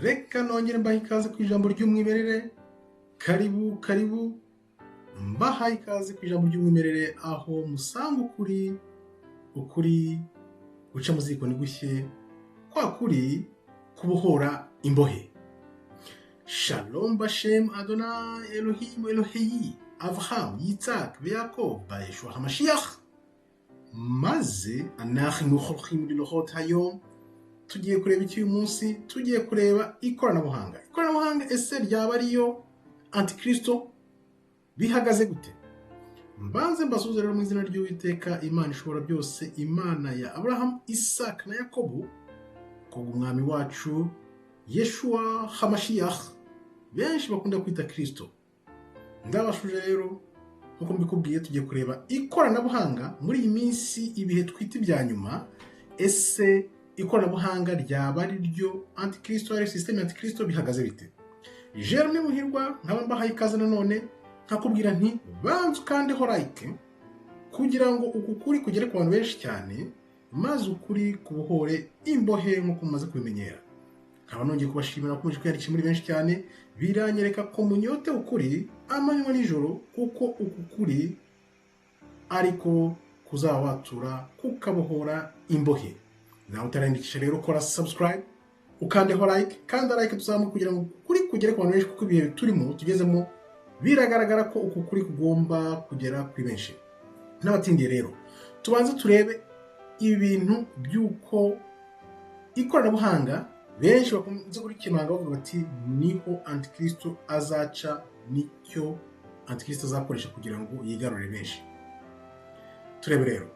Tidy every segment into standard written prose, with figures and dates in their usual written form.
Reka nongere mbahe ikaze ku ijambo ry'umwimerere. Karibu karibu, mbahaye ikaze ku ijambo ry'umwimerere, aho musanga ukuri, ukuri guca mu ziko ntigushye, kwa kuri kubohora imbohe. Shalom bashem Adonai Elohim Eloheyi Avraham Yitzhak Yaakov Yeshua HaMashiach. Maze anachnu holchim lilohot hayom. Tugiye kureba iki uyu munsi? Tugiye kureba ikoranabuhanga. Ikoranabuhanga ese ryaba ariyo antikristo? Bihagaze gute? Mbanze mbasuhuze rero mu izina ry'Uwiteka Imana ishobora byose, Imana ya Aburahamu, Isaka na Yakobo, kubw'umwami wacu Yeshua HaMashiach, benshi bakunda kwita Kristo. Ndabashuje rero nk'uko mbikubwiye, tugiye kureba ikoranabuhanga muri iyi minsi, ibihe twita ibya nyuma. Ese ikoranabuhanga ryaba ari ryo antikristo, ari système antikristo? Bihagaze bite? Jeremy Muhirwa nkaba mbahaye ikaze nanone, nkakubwira nti banza ukandeho like kugira ngo uku kuri kugere ku bantu benshi cyane, maze ukuri kubohore imbohe nk'uko mumaze kubimenyera. Nkaba nongeye kubashimira bakomeje kwiyandikisha muri benshi cyane, biranyereka ko munyote ukuri amanywa nijoro, kuko uku kuri ariko kuzabatura kukabohora imbohe. Nawe utariyandikisha rero, kora subscribe, ukandeho like, kandi like tuzamuke kugira ngo ukuri kugere ku bantu benshi, kuko ibihe turimo tugezemo biragaragara ko uku kuri kugomba kugera kuri benshi. N'abatindiye rero, tubanze turebe ibi bintu by'uko ikoranabuhanga benshi bakunze kurikemanga bavuga bati niho antikristo azaca, nicyo antikristo azakoresha kugira ngo yigarurire benshi. Turebe rero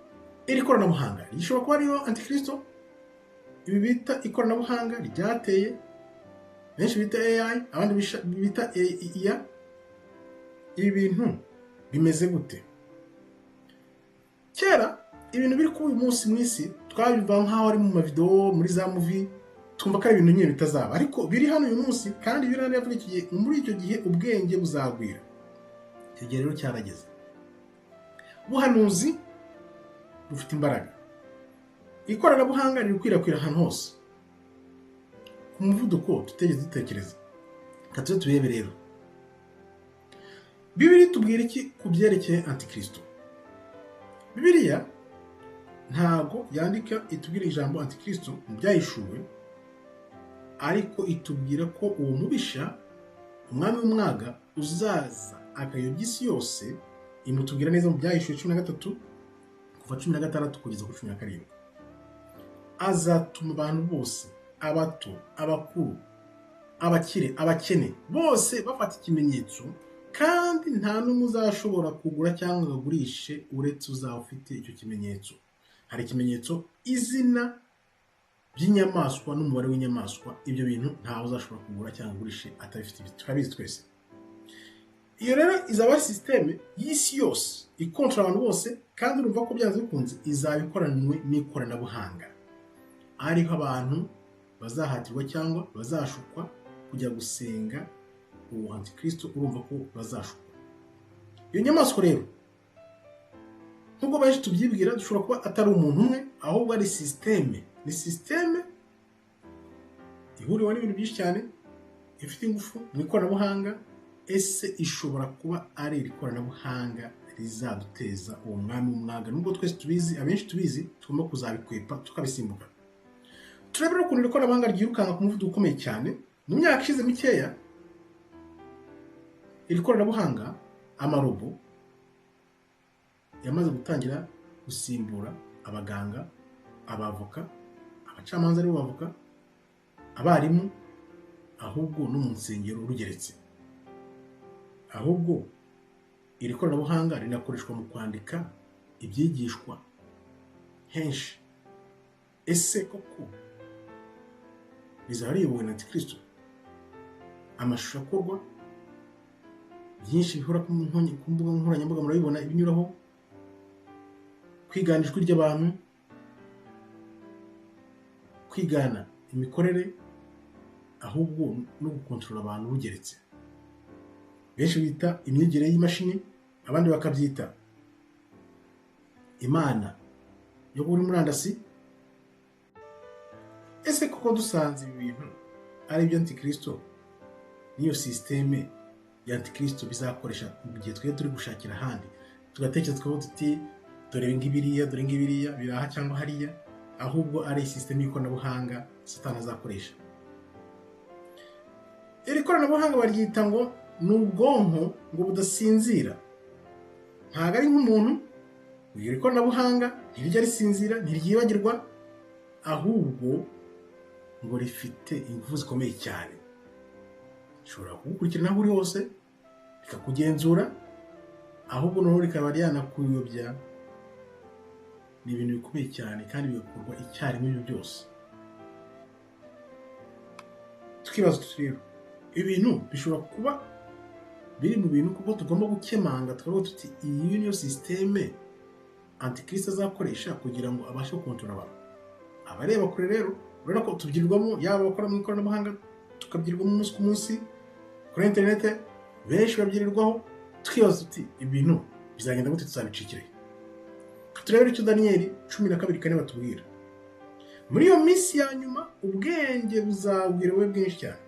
iri koranabuhanga rishobora kuba ariyo antikristo. Ibi bita ikoranabuhanga ryateye, benshi bita AI, abandi bita IA, ibi bintu bimeze gute? Kera ibintu biri kuba uyu munsi mu isi twabiva nk'aho ari mu mavidewo, muri za movie, twumva ko ari ibintu nyine bitazaba, ariko biri hano uyu munsi. Kandi biri hano yavuga iki gihe, muri icyo gihe ubwenge buzagwira. Icyo gihe rero cyarageze. Ubuhanuzi bufite imbaraga. Ikoranabuhanga riri gukwirakwira ahantu hose ku muvuduko tutigeze dutekereza. Reka tuze turebe rero Bibiliya tubwira iki ku byerekeye antikristo. Bibiliya ntago yandika itubwira ijambo antikristo mu byahishuwe, ariko itubwira ko uwo mubisha, umwami w'umwaga, uzaza akayobya isi yose. Imutubwira neza mu Byahishuwe 13, kuva 16 kugeza kuri 17. Azatuma abantu bose, abato, abakuru, abakire, abakene, bose bafata ikimenyetso, kandi nta n'umwe uzashobora kugura cyangwa ngo agurishe uretse uzaba ufite icyo kimenyetso. Hari ikimenyetso, izina by'inyamaswa n'umubare w'inyamaswa. Ibyo bintu ntawe uzashobora kugura cyangwa agurishe atabifite. Turabizi twese. Iyo rero izaba ari système y'isi yose ikontorora abantu bose, kandi urumva ko byanze bikunze izaba ikoranwe n'ikoranabuhanga, ariho abantu bazahatirwa cyangwa bazashukwa kujya gusenga uwo antikristo. Urumva ko bazashukwa. Iyo nyamaswa rero, nk'uko benshi tubyibwira, dushobora kuba atari umuntu umwe, ahubwo ari système. Ni système ihuriweho n'ibintu byinshi cyane, ifite ingufu mu ikoranabuhanga. Ese ishobora kuba ari iri koranabuhanga rizaduteza uwo mwami w'umwaga? Nubwo twese tubizi, abenshi tubizi, tugomba kuzabikwepa tukabisimbuka. Turebe rero ukuntu iri koranabuhanga ryirukanka ku muvuduko ukomeye cyane. Mu myaka ishize mikeya, iri koranabuhanga, amarobo yamaze gutangira gusimbura abaganga, abavoka, abacamanza aribo bavoka, abarimu, ahubwo no mu nsengero rugeretse. Ahubwo iri koranabuhanga rinakoreshwa mu kwandika ibyigishwa henshi. Ese koko rizaba riyobowe na antikristo? Amashusho akorwa byinshi bihora ku mbuga nkoranyambaga, murabibona ibinyuraho, kwigana ijwi ry'abantu, kwigana imikorere, ahubwo no gukontorora abantu rugeretse. Benshi bita imyigire y'imashini, abandi bakabyita imana yo kuri murandasi. Ese koko dusanze ibi bintu ari byo Antikristo n'iyo sisiteme ya Antikristo bizakoresha mu gihe twe turi gushakira ahandi, tugatekereza tukavuga tuti dore ngibiriya, dore ngibiriya biraha cyangwa hariya, ahubwo ari sisiteme y'ikoranabuhanga Satani azakoresha. Iri koranabuhanga baryita ngo ni ubwonko ngo budasinzira, ntabwo ari nk'umuntu. Iri koranabuhanga ntirijya risinzira, ntiryibagirwa, ahubwo ngo rifite ingufu zikomeye cyane. Rishobora kugukurikirana aho uri hose, rikakugenzura, ahubwo noneho rikaba ryanakuyobya. Ni ibintu bikomeye cyane kandi bigakorwa icyarimwe ibyo byose. Tukibaza tuti rero ibintu bishobora kuba biri mu bintu kuko tugomba gukemanga tukavuga tuti iyi niyo sisiteme Antikristo azakoresha kugira ngo abashe gukontorora abantu. Abareba kure rero urabona ko tubyirwamo, yaba abakora mu ikoranabuhanga tukabyirwamo umunsi ku munsi kuri interinete, benshi babyirirwaho. Tukibaza tuti ibintu bizagenda gute, tuzabicikire. Turebe icyo Daniyeli 12:4 batubwira. Muri iyo minsi ya nyuma ubwenge buzagwira bube bwinshi cyane.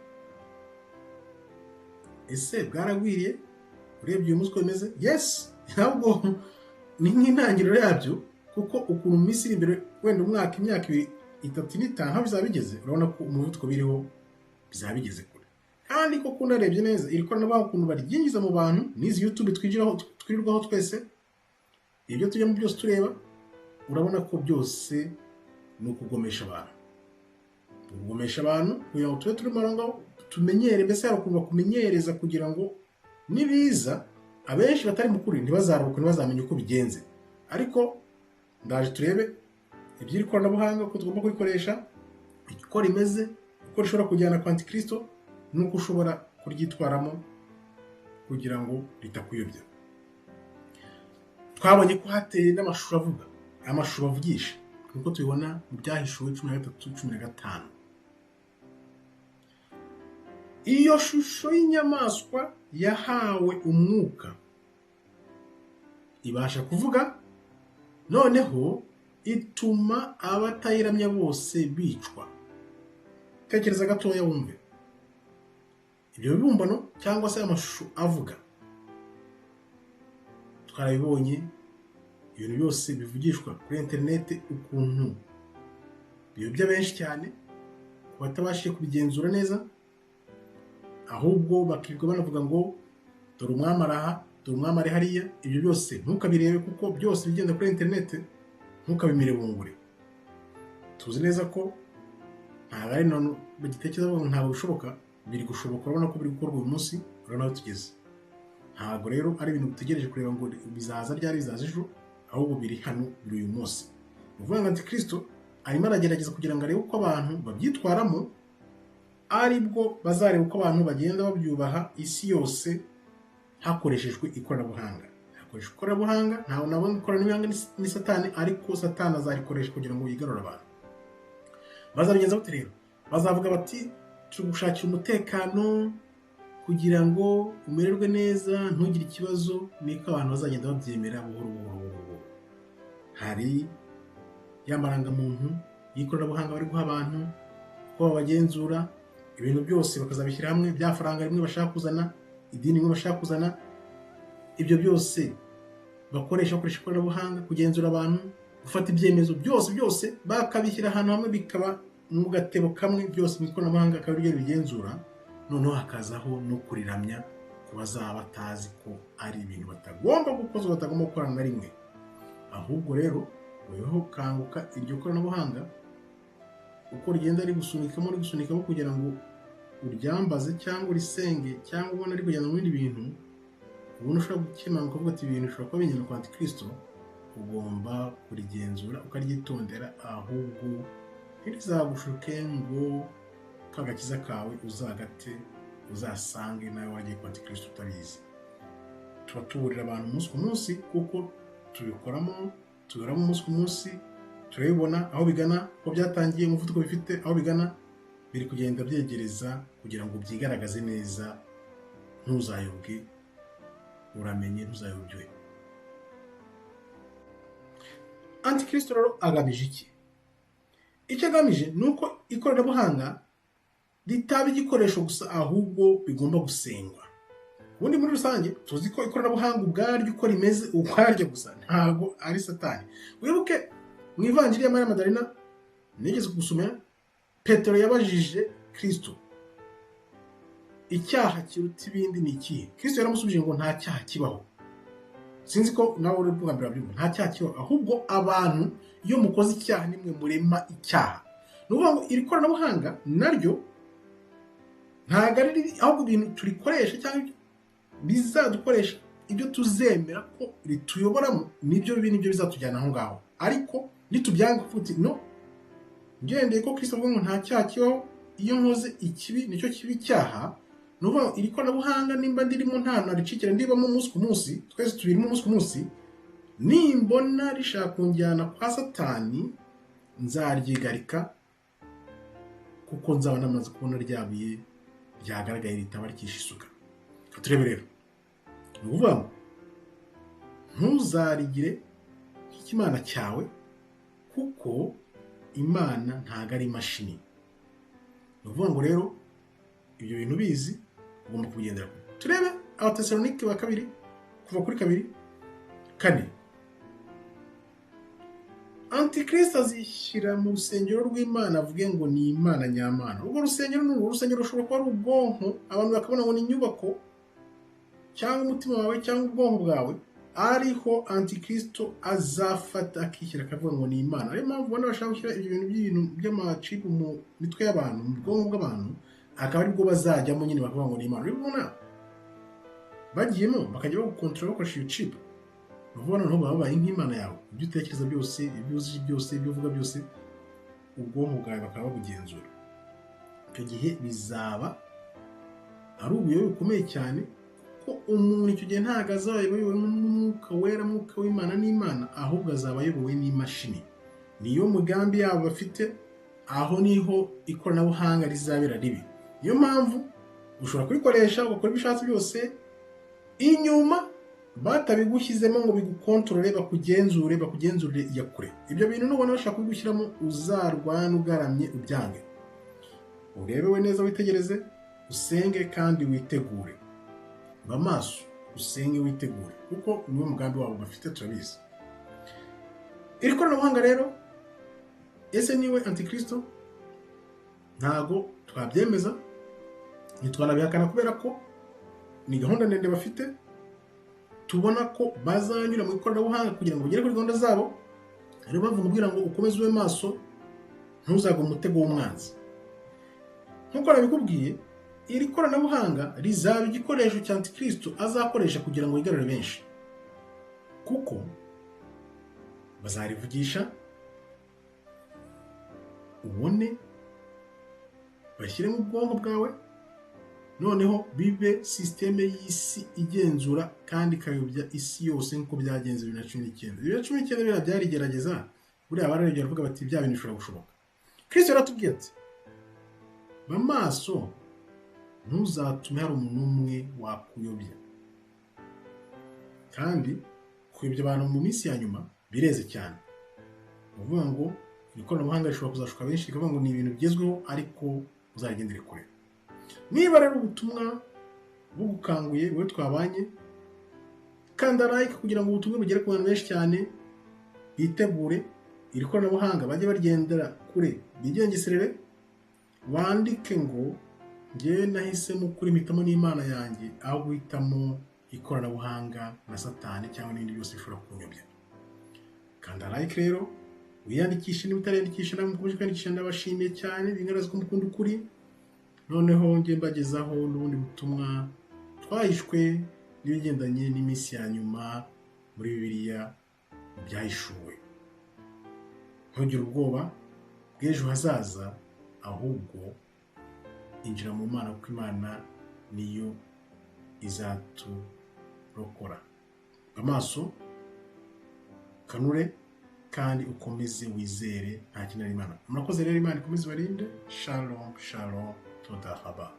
Ese bwaragwiriye? Urebye uyu munsi uko bimeze, yes, ntabwo ni nk'intangiriro yabyo, kuko ukuntu mu minsi iri imbere, wenda umwaka, imyaka 2, 3 n'5 aho bizaba bigeze, urabona ko umuvuduko biriho bizaba bigeze kure. Kandi koko unarebye neza iri koranabuhanga ukuntu baryinjiza mu bantu, n'izi YouTube twigiraho, twirirwaho twese, ibyo tujyamo byose tureba, urabona ko byose ni ukugomesha abantu. Ukugomesha abantu kugira ngo tube turi aho ngaho tumenyere, mbese hari ukuntu bakumenyereza kugira ngo nibiza abenshi batari mukuri ntibazaruhuke, ntibazamenye uko bigenze. Ariko ndaje turebe iby'iri koranabuhanga, uko tugomba kurikoresha, uko rimeze, uko rishobora kujyana kwa Antikristo, n'uko ushobora kuryitwaramo kugira ngo ritakuyobya. Twabonye ko hateye n'amashusho avuga, amashusho bavugisha, nk'uko tubibona mu Byahishuwe 13:15. Iyo shusho y'inyamaswa yahawe umwuka ibasha kuvuga, noneho ituma abatayiramya bose bicwa. Tekereza gatoya wumve ibyo bibumbano cyangwa se amashusho avuga. Twarabibonye ibintu byose bivugishwa kuri interineti, ukuntu biyobya benshi cyane ku batabashije kubigenzura neza, ahubwo bakirirwa banavuga ngo dore umwami araha, dore umwami ari hariya. Ibyo byose ntukabirebe, kuko byose bigenda kuri interineti, ntukabimire bungure. Tuzi neza ko ntabwo ari none bagitekereza ngo ntabwo bishoboka, biri gushoboka. Urabona ko biri gukorwa uyu munsi, urabona aho tugeze. Ntabwo rero ari ibintu dutegereje kureba ngo bizaza ryari, bizaza ejo, ahubwo biri hano, biri uyu munsi. Ni ukuvuga ngo Antikristo arimo aragerageza kugira ngo arebe uko abantu babyitwaramo, aribwo bazareba uko abantu bagenda babyubaha isi yose hakoreshejwe ikoranabuhanga. Hakoreshejwe ikoranabuhanga, ntawe nabona ikoranabuhanga ni Satani, ariko Satani azarikoresha kugira ngo yigarure abantu. Bazabigenza bate rero? Bazavuga bati tugushakira umutekano kugira ngo umererwe neza, ntugire ikibazo. Niko abantu bazagenda babyemera buhoro buhoro buhoro. Hari ya marangamuntu y'ikoranabuhanga bari guha abantu, uko babagenzura, ibintu byose bakazabishyira hamwe, bya faranga rimwe bashaka kuzana, idini rimwe bashaka kuzana, ibyo byose bakoresha ikoranabuhanga kugenzura abantu, gufata ibyemezo byose byose bakabishyira ahantu hamwe, bikaba mu gatebo kamwe, byose mu ikoranabuhanga akaba aribyo bigenzura. Noneho hakazaho no kuriramya ku bazaba batazi ko ari ibintu batagomba gukozwa, batagomba gukorana na rimwe. Ahubwo rero weho kanguka, iryo koranabuhanga uko rigenda rigusunikamo rigusunikamo kugira ngo uryambaze cyangwa urisenge cyangwa ubone ari kugenda mu bindi bintu, ubona ushobora gukemanga ukavuga ati ibintu bishobora kuba bingana kwa Antikristo. Ugomba kurigenzura ukaryitondera, ahubwo ntirizagushuke ngo kagakiza kawe uzagate, uzasange nawe wagiye kwa Antikristo utabizi. Tuba tuburira abantu umunsi ku munsi, kuko tubikoramo, tubikoramo umunsi ku munsi, turabibona aho bigana, uko byatangiye, umuvuduko bifite, aho bigana, biri kugenda byegereza kugira ngo byigaragaze neza, ntuzayobwe, uramenye ntuzayobwe. Antikristo rero agamije iki? Icyo agamije ni uko ikoranabuhanga ritaba igikoresho gusa, ahubwo bigomba gusengwa. Ubundi muri rusange tuzi ko ikoranabuhanga ubwaryo uko rimeze ukwaryo gusa ntabwo ari Satani. Wibuke mu Ivanjiri ya Mariya Madarina nigeze kugusomera, Petero yabajije Kristo icyaha kiruta ibindi ni ikihe? Kristo yaramusubije ngo nta cyaha kibaho. Sinzi ko nawe uri bwa mbere wabyumva, nta cyaha kibaho, ahubwo abantu iyo mukoze icyaha nimwe murema icyaha. Ni ukuvuga ngo iri koranabuhanga naryo ntabwo ari ribi, ahubwo ibintu turikoresha cyangwa bizadukoresha ibyo tuzemera ko rituyoboramo nibyo bibi, nibyo bizatujyana aho ngaho. Ariko nitubyanga uti no, ngendeye ko Kristo avuga ngo nta cyaha kibaho, iyo nkoze ikibi nicyo kibi icyaha. Ni ukuvuga ngo iri koranabuhanga nimba ndirimo nta naricikira, ndibamo umunsi ku munsi, twese tubirimo umunsi ku munsi, nimbona rishaka kunjyana kwa Satani nzaryigarika, kuko nzaba namaze kubona ryabuye ryagaragaye ritaba rikisha isuka. Turebe rero, ni ukuvuga ngo ntuzarigire nk'ikimana cyawe, kuko Imana ntabwo ari imashini. Ni ukuvuga ngo rero ibyo bintu bizi ugomba kubigendera kure. Turebe Abatesalonike ba kabiri kuva kuri 2:4. Antikristo azishyira mu rusengero rw'Imana avuge ngo ni Imana nyamana. Urwo rusengero ni urusengero rushobora kuba ari ubwonko, abantu bakabona ngo ni inyubako cyangwa umutima wawe cyangwa ubwonko bwawe, ariho Antikristo azafata akishyira akavuga ngo ni Imana. Ariyo mpamvu ubona bashaka gushyira ibyo bintu by'ibintu by'amacipu mu mitwe y'abantu, mu bwonko bw'abantu, akaba aribwo bazajyamo nyine bakavuga ngo ni Imana. Urabona bagiyemo bakajya bagukontorora bakoresha iyo cipu, ni ukuvuga noneho baba babaye nk'Imana yawe, ibyo utekereza byose, ibyo uzi byose, ibyo uvuga byose, ubwonko bwawe bakaba babugenzura. Icyo gihe bizaba ari ubuyobe bukomeye cyane, kuko umuntu icyo gihe ntabwo azaba ayobowe n'umwuka wera, mwuka w'Imana n'Imana, ahubwo azaba ayobowe n'imashini. Niyo mugambi yabo bafite, aho niho ikoranabuhanga rizabera ribi. Niyo mpamvu ushobora kurikoresha ugakora ibyo ushatse byose, inyuma batabigushyizemo ngo bigukontorore, bakugenzure, bakugenzurire iya kure. Ibyo bintu nubona bashaka kubigushyiramo, uzarwane ugaramye ubyange. Urebe we neza, witegereze, usenge kandi witegure. Ba maso, usenge witegure, kuko niwo mugambi wabo bafite, turabizi. Iri koranabuhanga rero, ese niwe Antikristo? Ntago twabyemeza, ntitwanabihakana, kubera ko ni gahunda ndende bafite. Tubona ko bazanyura mu ikoranabuhanga kugira ngo bagere kuri gahunda zabo. Rero bavuga ubwira ngo ukomeze ube maso, ntuzagwe umutego w'umwanzi. Nk'uko nabikubwiye, iri koranabuhanga rizaba igikoresho cya Antikristo azakoresha kugira ngo yigarure benshi, kuko bazarivugisha ubone bashyire mu bwonko bwawe, noneho bibe sisiteme y'isi igenzura kandi ikayobya isi yose, nk'uko byagenze 2019. 2019 biriya byarigerageza, buriya bararebye baravuga bati bya bintu bishobora gushoboka. Kristo yaratubwiye ati ba maso, ntuzatume hari umuntu umwe wakuyobya. Kandi kuyobya abantu mu minsi ya nyuma bireze cyane. Ni ukuvuga ngo iri koranabuhanga rishobora kuzashuka benshi, rikavuga ngo ni ibintu bigezweho, ariko uzagendere kure. Niba rero ubutumwa bugukanguye wowe twabanye, kanda like kugira ngo ubutumwa bugere ku bantu benshi cyane, bitegure iri koranabuhanga, bajye baryendera kure, bigengeserere, wandike ngo njyewe nahisemo kuri mpitamo n'Imana yanjye, aho guhitamo ikoranabuhanga na Satani cyangwa n'ibindi byose bishobora kunyobya. Kanda like rero, wiyandikishe niba utariyandikisha, nawe mukomeje kwiyandikisha, ndabashimiye cyane, bigaragaza ko mukunda ukuri. Noneho njye mbagezaho n'ubundi butumwa twahishwe n'ibigendanye n'iminsi ya nyuma muri Bibiliya byahishuwe. Ntugire ubwoba bw'ejo hazaza, ahubwo injira mu Mana, kuko Imana niyo izaturokora. Amaso kanure kandi ukomeze wizere, nta kintu Imana. Murakoze rero, Imana ikomeze ibarinde. Shalom shalom, toda haba.